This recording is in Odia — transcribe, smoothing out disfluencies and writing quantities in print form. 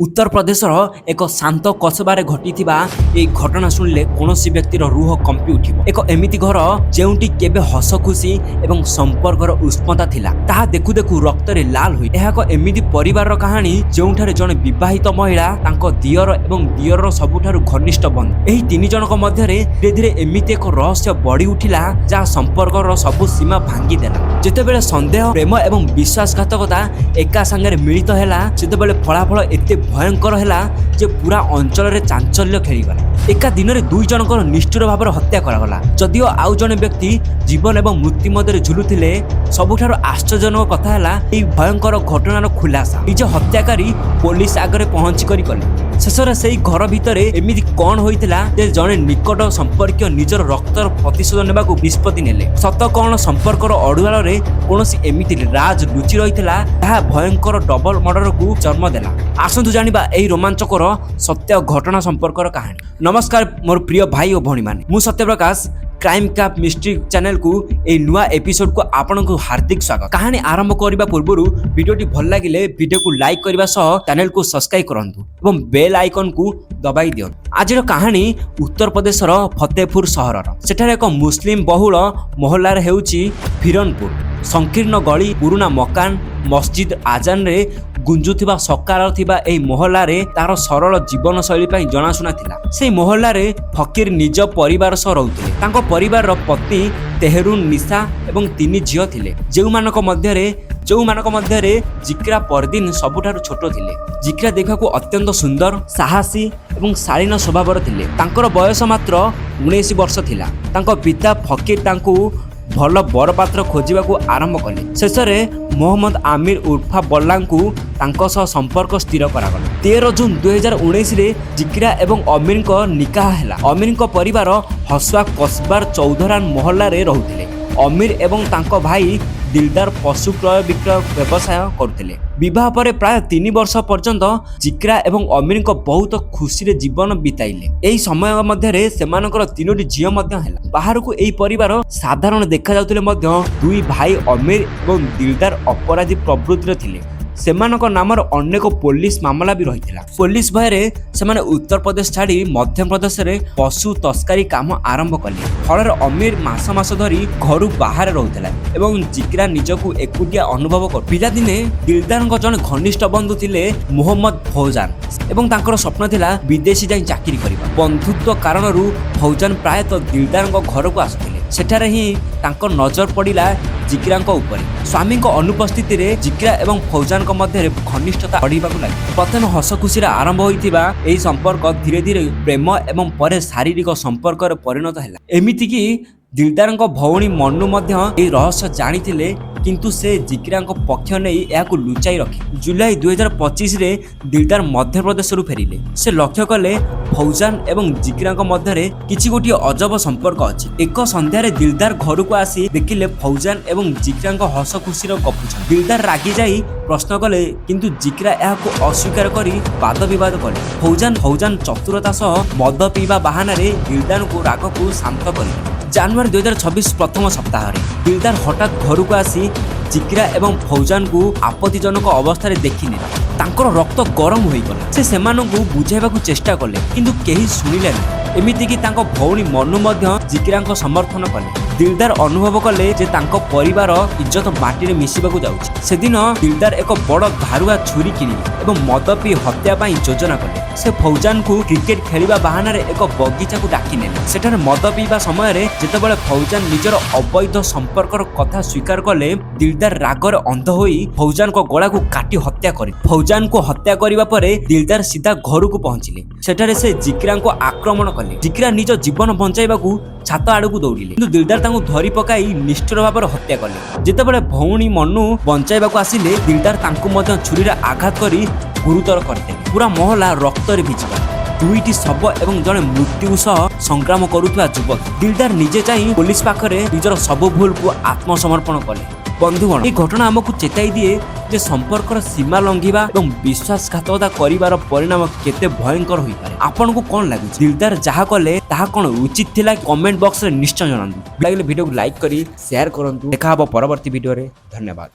ଉତ୍ତରପ୍ରଦେଶର ଏକ ଶାନ୍ତ କସବାରେ ଘଟିଥିବା ଏହି ଘଟଣା ଶୁଣିଲେ କୌଣସି ବ୍ୟକ୍ତିର ରୁହ କମ୍ପି ଉଠିବ। ଏକ ଏମିତି ଘର, ଯେଉଁଠି କେବେ ହସ ଖୁସି ଏବଂ ସମ୍ପର୍କର ଉଷ୍ମତା ଥିଲା, ତାହା ଦେଖୁ ଦେଖୁ ରକ୍ତରେ ଲାଲ ହୋଇ। ଏହା ଏକ ଏମିତି ପରିବାରର କାହାଣୀ, ଯେଉଁଠାରେ ଜଣେ ବିବାହିତ ମହିଳା, ତାଙ୍କ ଦିଅର ଏବଂ ଦିଅରର ସବୁଠାରୁ ଘନିଷ୍ଠ ବନ୍ଧୁ, ଏହି ତିନି ଜଣଙ୍କ ମଧ୍ୟରେ ଧୀରେ ଧୀରେ ଏମିତି ଏକ ରହସ୍ୟ ବଢି ଉଠିଲା, ଯାହା ସମ୍ପର୍କର ସବୁ ସୀମା ଭାଙ୍ଗିଦେଲା। ଯେତେବେଳେ ସନ୍ଦେହ, ପ୍ରେମ ଏବଂ ବିଶ୍ୱାସଘାତକତା ଏକା ସାଙ୍ଗରେ ମିଳିତ ହେଲା, ସେତେବେଳେ ଫଳାଫଳ ଏତେ ଭୟଙ୍କର ହେଲା ଯେ ପୁରା ଅଞ୍ଚଳରେ ଚାଞ୍ଚଲ୍ୟ ଖେଳିଗଲା। ଏକା ଦିନରେ ଦୁଇ ଜଣଙ୍କର ନିଷ୍ଠୁର ଭାବରେ ହତ୍ୟା କରାଗଲା, ଯଦିଓ ଆଉ ଜଣେ ବ୍ୟକ୍ତି ଜୀବନ ଏବଂ ମୃତ୍ୟୁ ମଧ୍ୟରେ ଝୁଲୁଥିଲେ। ସବୁଠାରୁ ଆଶ୍ଚର୍ଯ୍ୟଜନକ କଥା ହେଲା, ଏହି ଭୟଙ୍କର ଘଟଣାର ଖୁଲାସା ନିଜ ହତ୍ୟାକାରୀ ପୋଲିସ ଆଗରେ ପହଞ୍ଚି କରି କଲେ। ଶେଷରେ ସେଇ ଘର ଭିତରେ ଏମିତି କଣ ହୋଇଥିଲା ଯେ ଜଣେ ନିକଟ ସମ୍ପର୍କୀୟ ନିଜର ରକ୍ତର ପ୍ରତିଶୋଧ ନେବାକୁ ନିଷ୍ପତ୍ତି ନେଲେ? ସତ କଣ? ସମ୍ପର୍କର ଅଡୁଆଳରେ କୌଣସି ଏମିତି ରାଜ ଲୁଚି ରହିଥିଲା, ତାହା ଭୟଙ୍କର ଡବଲ ମର୍ଡରକୁ ଜନ୍ମ ଦେଲା? ଆସନ୍ତୁ ଜାଣିବା ଏହି ରୋମାଞ୍ଚକର ସତ୍ୟ ଘଟଣା ସମ୍ପର୍କର କାହାଣୀ। ନମସ୍କାର ମୋର ପ୍ରିୟ ଭାଇ ଓ ଭଉଣୀମାନେ, ମୁଁ ସତ୍ୟପ୍ରକାଶ। କ୍ରାଇମ୍ କ୍ୟାପ୍ ମିଷ୍ଟ୍ରି ଚ୍ୟାନେଲକୁ ଏହି ନୂଆ ଏପିସୋଡକୁ ଆପଣଙ୍କୁ ହାର୍ଦ୍ଦିକ ସ୍ୱାଗତ। କାହାଣୀ ଆରମ୍ଭ କରିବା ପୂର୍ବରୁ ଭିଡ଼ିଓଟି ଭଲ ଲାଗିଲେ ଭିଡ଼ିଓକୁ ଲାଇକ୍ କରିବା ସହ ଚ୍ୟାନେଲକୁ ସବସ୍କ୍ରାଇବ୍ କରନ୍ତୁ ଏବଂ ବେଲ୍ ଆଇକନକୁ ଦବାଇ ଦିଅନ୍ତୁ। ଆଜିର କାହାଣୀ ଉତ୍ତରପ୍ରଦେଶର ଫତେପୁର ସହରର। ସେଠାରେ ଏକ ମୁସଲିମ ବହୁଳ ମହଲ୍ଲାରେ ହେଉଛି ଫିରନପୁର। ସଂକୀର୍ଣ୍ଣ ଗଳି, ପୁରୁଣା ମକାନ, ମସଜିଦ ଆଜାନରେ ଗୁଞ୍ଜୁଥିବା ସକାଳ ଥିବା ଏହି ମହଲ୍ଲାରେ ତାର ସରଳ ଜୀବନଶୈଳୀ ପାଇଁ ଜଣାଶୁଣା ଥିଲା। ସେହି ମହଲ୍ଲାରେ ଫକୀର ନିଜ ପରିବାର ସହ ରହୁଥିଲେ। ତାଙ୍କ ପରିବାରର ପତ୍ନୀ ତେହେରୁନ ନିଶା ଏବଂ ତିନି ଝିଅ ଥିଲେ, ଯେଉଁମାନଙ୍କ ମଧ୍ୟରେ ଜିକ୍ରା ପରଦିନ ସବୁଠାରୁ ଛୋଟ ଥିଲେ। ଜିକ୍ରା ଦେଖିବାକୁ ଅତ୍ୟନ୍ତ ସୁନ୍ଦର, ସାହସୀ ଏବଂ ଶାଳୀନ ସ୍ୱଭାବର ଥିଲେ। ତାଙ୍କର ବୟସ ମାତ୍ର 19 ବର୍ଷ ଥିଲା। ତାଙ୍କ ପିତା ଫକୀର ତାଙ୍କୁ ଭଲ ବରପାତ୍ର ଖୋଜିବାକୁ ଆରମ୍ଭ କଲେ। ଶେଷରେ ମୋହମ୍ମଦ ଆମିର ଉର୍ଫା ବଲ୍ଲାଙ୍କୁ ତାଙ୍କ ସହ ସମ୍ପର୍କ ସ୍ଥିର କରାଗଲା। 13 ଜୁନ 2019ରେ ଜିକ୍ରା ଏବଂ ଅମୀରଙ୍କ ନିକାହ ହେଲା। ଅମୀରଙ୍କ ପରିବାର ହସୁଆ କସବାର ଚୌଧରାନ ମହଲ୍ଲାରେ ରହୁଥିଲେ। ଅମୀର ଏବଂ ତାଙ୍କ ଭାଇ ଦିଲଦାର ପଶୁ କ୍ରୟ ବିକ୍ରୟ ବ୍ୟବସାୟ କରୁଥିଲେ। ବିବାହ ପରେ ପ୍ରାୟ 3 ବର୍ଷ ପର୍ଯ୍ୟନ୍ତ ଜିକ୍ରା ଏବଂ ଅମୀରଙ୍କ ବହୁତ ଖୁସିରେ ଜୀବନ ବିତାଇଲେ। ଏହି ସମୟ ମଧ୍ୟରେ ସେମାନଙ୍କର ତିନୋଟି ଝିଅ ମଧ୍ୟ ହେଲା। ବାହାରକୁ ଏହି ପରିବାର ସାଧାରଣ ଦେଖାଯାଉଥିଲେ ମଧ୍ୟ ଦୁଇ ଭାଇ ଅମୀର ଏବଂ ଦିଲଦାର ଅପରାଧୀ ପ୍ରବୃତ୍ତିର ଥିଲେ। ସେମାନଙ୍କ ନାମରେ ଅନେକ ପୋଲିସ ମାମଲା ବି ରହିଥିଲା। ପୋଲିସ ଭୟରେ ସେମାନେ ଉତ୍ତରପ୍ରଦେଶ ଛାଡ଼ି ମଧ୍ୟପ୍ରଦେଶରେ ପଶୁ ତସ୍କରୀ କାମ ଆରମ୍ଭ କଲେ। ଫଳରେ ଅମୀର ମାସ ମାସ ଧରି ଘରୁ ବାହାରେ ରହୁଥିଲା ଏବଂ ଜିକ୍ରା ନିଜକୁ ଏକୁଟିଆ ଅନୁଭବ କରୁ। ପିଲାଦିନେ ଦିଲଦାରଙ୍କ ଜଣେ ଘନିଷ୍ଠ ବନ୍ଧୁ ଥିଲେ ମୋହମ୍ମଦ ଫୌଜାନ ଏବଂ ତାଙ୍କର ସ୍ୱପ୍ନ ଥିଲା ବିଦେଶୀ ଯାଇ ଚାକିରି କରିବା। ବନ୍ଧୁତ୍ୱ କାରଣରୁ ଫୌଜାନ ପ୍ରାୟତଃ ଦିଲଦାରଙ୍କ ଘରକୁ ଆସୁଥିଲେ। ସେଠାରେ ହିଁ ତାଙ୍କ ନଜର ପଡ଼ିଲା ଜିକ୍ରାଙ୍କ ଉପରେ। ସ୍ୱାମୀଙ୍କ ଅନୁପସ୍ଥିତିରେ ଜିକ୍ରା ଏବଂ ଫୌଜାନଙ୍କ ମଧ୍ୟରେ ଘନିଷ୍ଠତା ବଢ଼ିବାକୁ ଲାଗିଲା। ପ୍ରଥମେ ହସ ଖୁସିରେ ଆରମ୍ଭ ହୋଇଥିବା ଏହି ସମ୍ପର୍କ ଧୀରେ ଧୀରେ ପ୍ରେମ ଏବଂ ପରେ ଶାରୀରିକ ସମ୍ପର୍କରେ ପରିଣତ ହେଲା। ଏମିତିକି ଦିଲଦାରଙ୍କ ଭଉଣୀ ମନୁ ମଧ୍ୟ ଏହି ରହସ୍ୟ ଜାଣିଥିଲେ, କିନ୍ତୁ ସେ ଜିକ୍ରାଙ୍କ ପକ୍ଷ ନେଇ ଏହାକୁ ଲୁଚାଇ ରଖି। ଜୁଲାଇ 2025ରେ ଦିଲଦାର ମଧ୍ୟପ୍ରଦେଶରୁ ଫେରିଲେ। ସେ ଲକ୍ଷ୍ୟ କଲେ, ଫୌଜାନ ଏବଂ ଜିକ୍ରାଙ୍କ ମଧ୍ୟରେ କିଛି ଗୋଟିଏ ଅଜବ ସମ୍ପର୍କ ଅଛି। ଏକ ସନ୍ଧ୍ୟାରେ ଦିଲଦାର ଘରକୁ ଆସି ଦେଖିଲେ, ଫୌଜାନ ଏବଂ ଜିକ୍ରାଙ୍କ ହସ ଖୁସିର ଗପୁଛନ୍ତି। ଦିଲଦାର ରାଗି ଯାଇ ପ୍ରଶ୍ନ କଲେ, କିନ୍ତୁ ଜିକ୍ରା ଏହାକୁ ଅସ୍ୱୀକାର କରି ବାଦ ବିବାଦ କଲେ। ଫୌଜାନ ଚତୁରତା ସହ ମଦ ପିଇବା ବାହାନାରେ ଦିଲଦାରଙ୍କୁ ରାଗକୁ ଶାନ୍ତ କରିଦେଲେ। ଜାନୁଆରୀ 2026 ପ୍ରଥମ ସପ୍ତାହରେ ଦିଲଦାର ହଠାତ୍ ଘରକୁ ଆସି ଜିକ୍ରା ଏବଂ ଫୌଜାନକୁ ଆପତ୍ତିଜନକ ଅବସ୍ଥାରେ ଦେଖିନେଲେ। ତାଙ୍କର ରକ୍ତ ଗରମ ହୋଇଗଲା। ସେ ସେମାନଙ୍କୁ ବୁଝାଇବାକୁ ଚେଷ୍ଟା କଲେ, କିନ୍ତୁ କେହି ଶୁଣିଲେ ନାହିଁ। ଏମିତିକି ତାଙ୍କ ଭଉଣୀ ମନୁ ମଧ୍ୟ ଜିକ୍ରାଙ୍କ ସମର୍ଥନ କଲେ। ଦିଲଦାର ଅନୁଭବ କଲେ ଯେ ତାଙ୍କ ପରିବାର ଇଜ୍ଜତ ମାଟିରେ ମିଶିବାକୁ ଯାଉଛି। ସେଦିନ ଦିଲଦାର ଏକ ବଡ଼ ଧାରୁଆ ଛୁରୀ କିଣିଲେ ଏବଂ ମଦ ପିଇ ହତ୍ୟା ପାଇଁ ଯୋଜନା କଲେ। ସେ ଫୌଜାନକୁ କ୍ରିକେଟ ଖେଳିବା ବାହାନାରେ ଏକ ବଗିଚାକୁ ଡାକି ନେଲେ। ସେଠାରେ ମଦ ପିଇବା ସମୟରେ ଯେତେବେଳେ ଫୌଜାନ ନିଜର ଅବୈଧ ସମ୍ପର୍କର କଥା ସ୍ୱୀକାର କଲେ, ଦିଲଦାର ରାଗରେ ଅନ୍ଧ ହୋଇ ଫୌଜାନଙ୍କ ଗଳାକୁ କାଟି ହତ୍ୟା କରି। ଫୌଜାନକୁ ହତ୍ୟା କରିବା ପରେ ଦିଲଦାର ସିଧା ଘରକୁ ପହଞ୍ଚିଲେ। ସେଠାରେ ସେ ଜିକ୍ରାଙ୍କୁ ଆକ୍ରମଣ କଲେ। ଜିକ୍ରା ନିଜ ଜୀବନ ବଞ୍ଚାଇବାକୁ ଛାତ ଆଡ଼କୁ ଦୌଡ଼ିଲେ, କିନ୍ତୁ ଦିଲଦାର ତାଙ୍କୁ ଧରି ପକାଇ ନିଷ୍ଠୁର ଭାବରେ ହତ୍ୟା କଲେ। ଯେତେବେଳେ ଭଉଣୀ ମନୁ ବଞ୍ଚାଇବାକୁ ଆସିଲେ, ଦିଲଦାର ତାଙ୍କୁ ମଧ୍ୟ ଛୁରୀରେ ଆଘାତ କରି ଗୁରୁତର କରିଦେଲେ। ପୁରା ମହଲା ରକ୍ତରେ ଭିଜିଗଲା। ଦୁଇଟି ଶବ ଏବଂ ଜଣେ ମୃତ୍ୟୁ ସହ ସଂଗ୍ରାମ କରୁଥିବା ଯୁବକ। ଦିଲଦାର ନିଜେ ଯାଇ ପୋଲିସ ପାଖରେ ନିଜର ସବୁ ଭୁଲକୁ ଆତ୍ମସମର୍ପଣ କଲେ। ବନ୍ଧୁଗଣ, ଏହି ଘଟଣା ଆମକୁ ଚେତାଇ ଦିଏ ଯେ ସମ୍ପର୍କର ସୀମା ଲଙ୍ଘିବା ଏବଂ ବିଶ୍ୱାସଘାତକତା କରିବାର ପରିଣାମ କେତେ ଭୟଙ୍କର ହୋଇପାରେ। ଆପଣଙ୍କୁ କଣ ଲାଗୁଛି? ଦିଲଦାର ଯାହା କଲେ ତାହା କଣ ଉଚିତ ଥିଲା? କମେଣ୍ଟ ବକ୍ସରେ ନିଶ୍ଚୟ ଜଣାନ୍ତୁ। ଲାଗିଲେ ଭିଡ଼ିଓକୁ ଲାଇକ୍ କରି ସେୟାର କରନ୍ତୁ। ଦେଖା ହବ ପରବର୍ତ୍ତୀ ଭିଡ଼ିଓରେ। ଧନ୍ୟବାଦ।